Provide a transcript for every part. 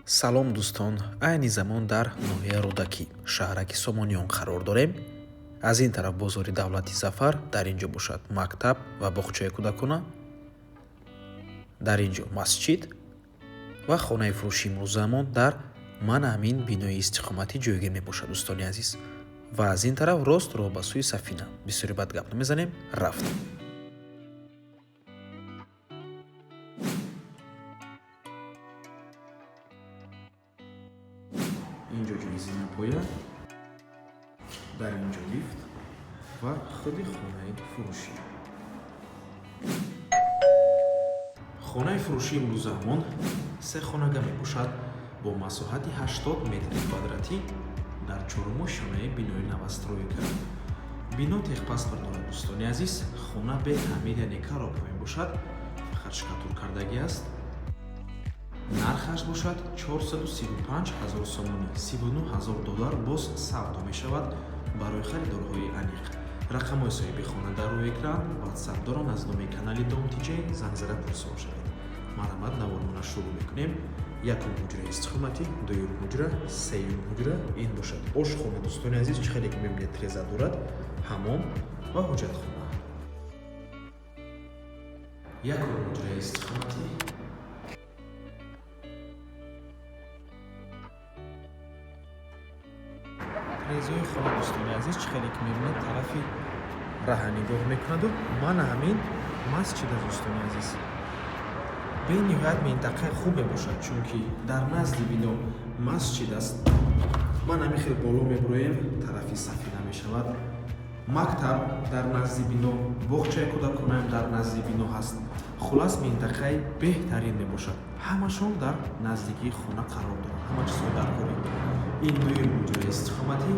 Салом, дӯстон! Айни замон дар ноҳияи Рӯдакӣ, шаҳраки Сомониён қарор дорем. Аз ин тараф бозори давлати Зафар, дар ин ҷо бошад мактаб ва боғчаи кӯдакона, дар ин ҷо масҷид ва хонаи фурӯши имрӯзаамон дар мана ҳамин бинои истиқоматӣ ҷойгир мебошад, дӯстони азиз. Ва аз ин тараф рост роҳ ба сӯи Сафина. Бисёри бад гап намезанем, рафт. Ин ҷо ҷои зинапоя, дар ин ҷо лифт ва худи хонаи фурӯшӣ. Хонаи фурӯшии имрӯзаамон се хонага мебошад бо масоҳати 80 метри квадратӣ дар чорумошёнаи бинои новостройка. Бино техпаспорт дорад, дӯстони азиз. Хона бе таъмир, яъне коробка мебошад, фақат штукатур кардагӣ аст. Нархаш бошад 435 ҳазор сомонӣ, 39 ҳазор доллар. Боз савдо мешавад. Барои харидорҳои аниқ рақамҳои соҳиби хона дар рӯи экран, Ватсап доранд. Аз номи канали Дом Тиҷей занг зада пурсон шавед. Марҳамат, навормона шурӯъ мекунем. Якум ҳуҷраи истиқоматӣ, дуюм ҳуҷра, сеюм ҳуҷра, ин бошад ошхона, дӯстони азиз. Чӣ хеле ки мебинед, треза дорад, ҳамом ва ҳоҷатхона. Якум ҳуҷраи истиқоматӣ. Трезои хона, дӯстони азиз, чӣ хеле ки мебинед, тарафи раҳа нигоҳ мекунаду мана ҳамин масҷид аст, дӯстони азиз. Бениҳоят минтақаи хуб мебошад, чунки дар назди бино масҷид аст. Ман ҳамин хел боло мебуроем, тарафи Сафина мешавад. Мактаб дар назди бино, боғчаи кӯдаконаам дар назди бино ҳаст. Хулас, минтақаи беҳтарин мебошад. Ҳамашон дар наздикии хона қарор доранд, ҳама чизҳо дар кори. Ин дуюм ҳуҷраи истиқоматӣ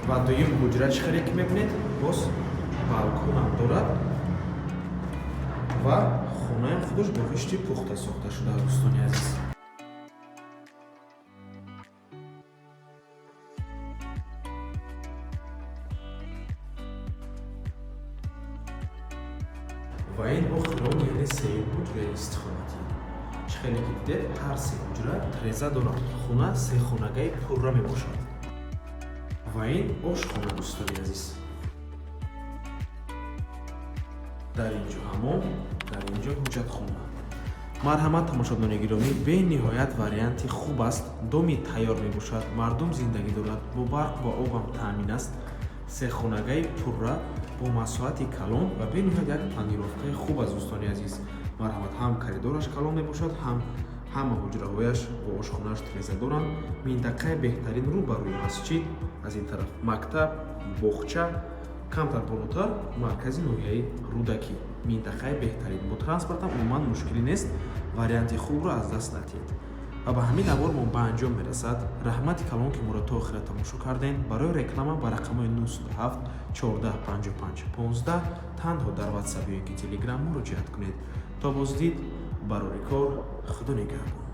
ва дуюм ҳуҷра, чӣ хеле ки мебинед, боз балконам дорад ва хонаам худаш бо хишти пухта сохта шудааст, дӯстони азиз. Ва ин охирон, яъне сеюм ҳуҷраи истиқоматӣ. Чӣ хеле ки дидед, ҳар се ҳуҷра треза дорад. Хона сехонагаи пурра мебошад. Ва ин ошхона, дӯстони азиз. Дар ин ҷо ҳамом, дар ин ҷо ҳуҷҷатхона. Марҳамат, тамошобинони гиромӣ, бениҳоят варианти хуб аст. Доми тайёр мебошад, мардум зиндагӣ дорад, бо барқ ва обам таъмин аст. Сехонагаи пурра бо масоҳати калон ва бениҳоят як планировкаи хуб аст, дӯстони азиз. Марҳамат, ҳам коридораш калон мебошад, ҳам ҳама ҳуҷраҳояш бо ошхонааш треза доранд. Минтақаи беҳтарин, рӯ ба рӯи масҷид, аз ин тараф мактаб, боғча, камтар болотар маркази ноҳияи Рӯдакӣ. Минтақаи беҳтарин, бо транспортам умуман мушкилӣ нест. Варианти хубро аз даст надиҳед. Ва ба ҳамин навормон ба анҷом мерасад. Раҳмати калон, ки моро то охира тамошо кардем. Барои реклама ба рақамҳои 907 14 55 15 танҳо дар Ватсап ё ин ки Телеграм муроҷиат кунед. То боздид, барори кор, Худо нигаҳбон.